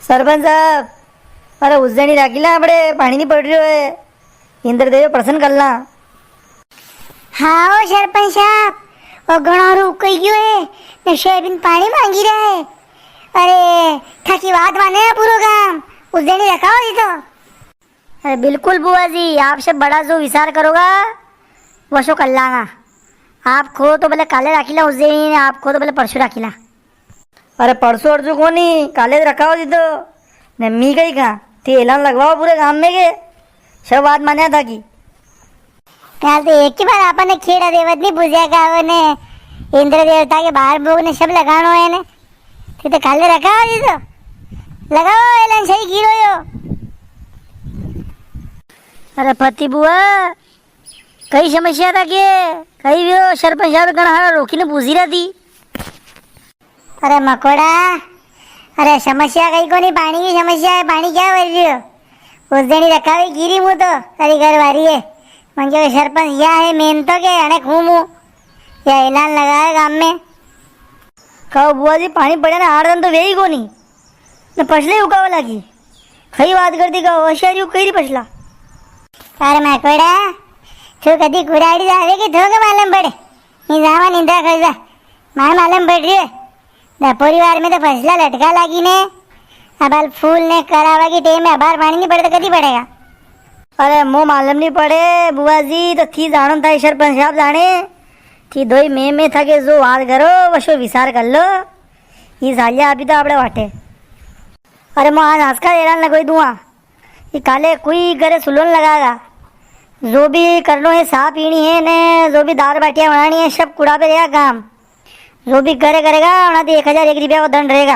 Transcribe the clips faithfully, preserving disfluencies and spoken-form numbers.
सरपंच साहब, अरे उज्जैनी राखी ला, आपणे पाणी नी पड़ रियो है, इंद्रदेव प्रसन्न कर ला। हाँ ओ सरपंच साहब, ओ घणो रुक गयो है, ने सोयाबीन पाणी मांगी रहा है। अरे थाकी बात माने है पूरो गाम, उज्जैनी रखाओ जी तो। अरे बिल्कुल बुआ जी, आपसे बड़ा जो विचार करोगा, वो सो कर लांगा। आप खो तो भले काले राखी ला उज्जैनी ने, आप खो तो भले परसों राखी ला। अरे परसों अरसों कोनी, काले तो रखाओ जी तो। ने मी कही कहा, थी ऐलान लगवाओ पूरे गाम में के, सब बात मान्या था की। काल तो एक ही बार आपने खेड़ा देवत नी पूजा का, ने इंद्र देवता के बाहर भोग ने सब लगाणो है ने। थी तो काले रखाओ जी तो। लगाओ ऐलान, सही गिरो यो। अरे फती बुआ, कई समस्या था के? कई व्यो, सरपंच साहब घणा हारा रोकी ने पूछी रहा थी। अरे मकोड़ा, अरे समस्या कई कोनी, पाणी की समस्या है, पाणी क्या कर रही हो? उज्जैनी रखावी गिरी मु तो, तारी घर वारी है। मन के सरपंच या है, मेन तो के अने खूब हूँ। या ऐलान लगा है गाम में। कहो बुआ जी, पाणी पड़े ना, आठ दिन तो वे ही कोनी। ने फसले उगावा लागी। खई बात करती का होशियारी कई री फसला। अरे माकोड़ा, तू कदी कुड़ाड़ी जावे कि थो के मालूम पड़े? नी जावा निंदा कर जा। माय मालूम पड़ रही है। दपोरी वार में तो फसला लटका लागी ने। अब हाल फूल ने करावा की टेम में अबार पाणी नी पड़े तो कदी पड़ेगा? अरे मो मालूम नी पड़े बुआ जी, तो थी जाणो था सरपंच साहब जाणे। थी दोई में में था के जो बात करो, वशो विचार कर लो। ये सालिया अभी तो आपड़े वाटे। अरे मो आज हंस का ऐलान लगोई दूंगा। ये काले कोई घरे सुलोन लगागा। जो भी करनो है, सा पीनी है ने जो भी दार बाटिया बनानी है, सब कुड़ा पे रहेगा काम। जो भी घरे करेगा, उना ते एक हजार एक रुपया को दंड रहेगा।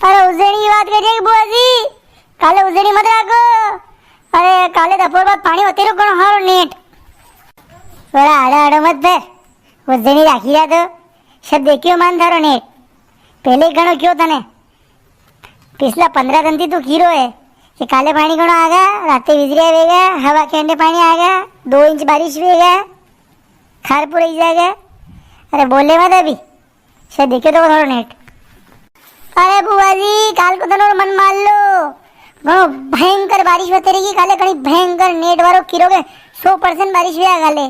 अरे उज्जैनी की बात करिए बुआ जी, काले उज्जैनी मत राखो। अरे काले दपोर बाद पाणी होते रुक घणो हारो नेट। थोड़ा आड़ो आड़ो मत फिर, उज्जैनी राखी जा तो। सब देखियो मान थारो नेट, पहले ही घणो क्यों तने। पिछला पन्द्रह दिन थी तू खीरो है कि काले पाणी घणो आगा, राते बिजरिया वेगा, हवा के अंडे पाणी आगा, दो इंच बारिश वेगा, खार पुरई जाएगा। अरे बोले मत अभी, शायद देखे तो थोड़ा नेट। अरे बुआ जी, काल को तनो मन मार लो, घणो भयंकर बारिश होते रहेगी काले, घणी भयंकर नेट वारो किरो के सौ परसेंट बारिश वेगा काले।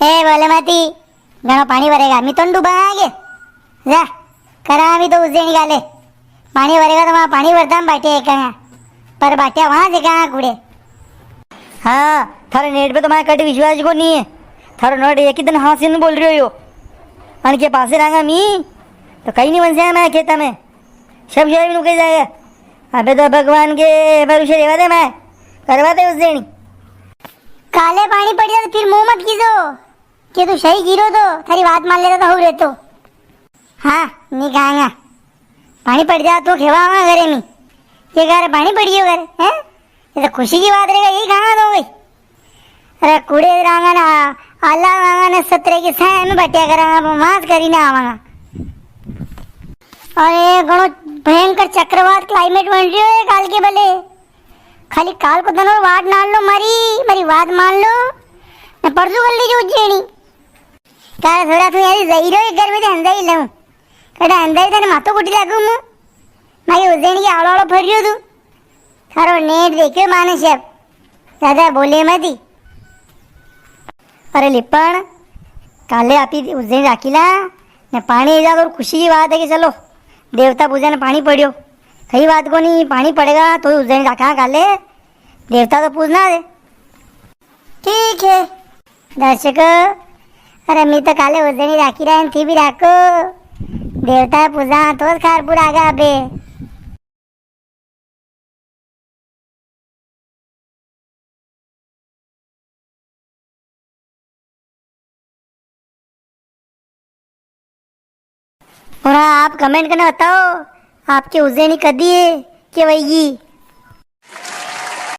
ए बोले मती, घणो पाणी भरेगा, मी तो डूबा आगे। जा, करा मी तो उज्जैनी काले। पाणी भरेगा तो वहां पाणी भरता हम बाटिया एक कहाँ। पर बाटिया वहां से कहाँ कूड़े। हाँ, थारे नेट पे तो मारे कट विश्वास को नी है। थारो नेट एक ही दिन हाँ से नी बोल रही हो यो। अन के पासे रहांगा मी, तो कई नी बन जाए मारे खेता में। सब सोयाबीन उगे जाएगा। अबे तो भगवान के भरोसे रेवा दे मारे। करवा दे उज्जैनी। काले पाणी पड़ जाए तो फिर मुंह मत कीजो। के तू सही गिरो तो, थारी बात मान लेता तो हऊ रहतो। हाँ, नी कहांगा। पाणी पड़ जा तो खेवा आवा घरे नी। ये घरे पाणी पड़ गयो घरे, हैं? ये तो खुशी की बात रहेगा, यही कहांगा तो गई। अरे कुड़े रांगा ना, आला रांगा ना सतरे की साया में बटिया करांगा, वो मास करी ना आवांगा। अरे घणो भयंकर चक्रवात climate बन रही है काल के भले। खाली काल को दनो वाट नाल लो मारी, मारी बात मान लो। ने परसू कर लीजो उज्जैनी। काल थोड़ा तू यारी जई रो एक घर में ते हंजाई लऊं। कड़ा हंजाई तने मातो कुटी लागू मु। मारी उज्जैनी के आलो आलो फर रियो तू। थारो नेट देखियो माने सब। ज्यादा बोले मती। अरे लिपण, काले आपी उज्जैनी राखीला, ने पाणी आई जा तो खुशी की बात है कि चलो, देवता पूजा ने पाणी पड़ियो। कई बात कोनी, पाणी पड़ेगा तो उज्जैनी राखा काले, देवता तो पूजना है। ठीक है। दर्शक, अरे मी तो काले उज्जैनी राखी रहा, थी भी राखो। देवता पूजा तो खारपुर आगा अबे। और हाँ, आप comment करने बताओ, आपके उज्जैनी कदी है के वैगी?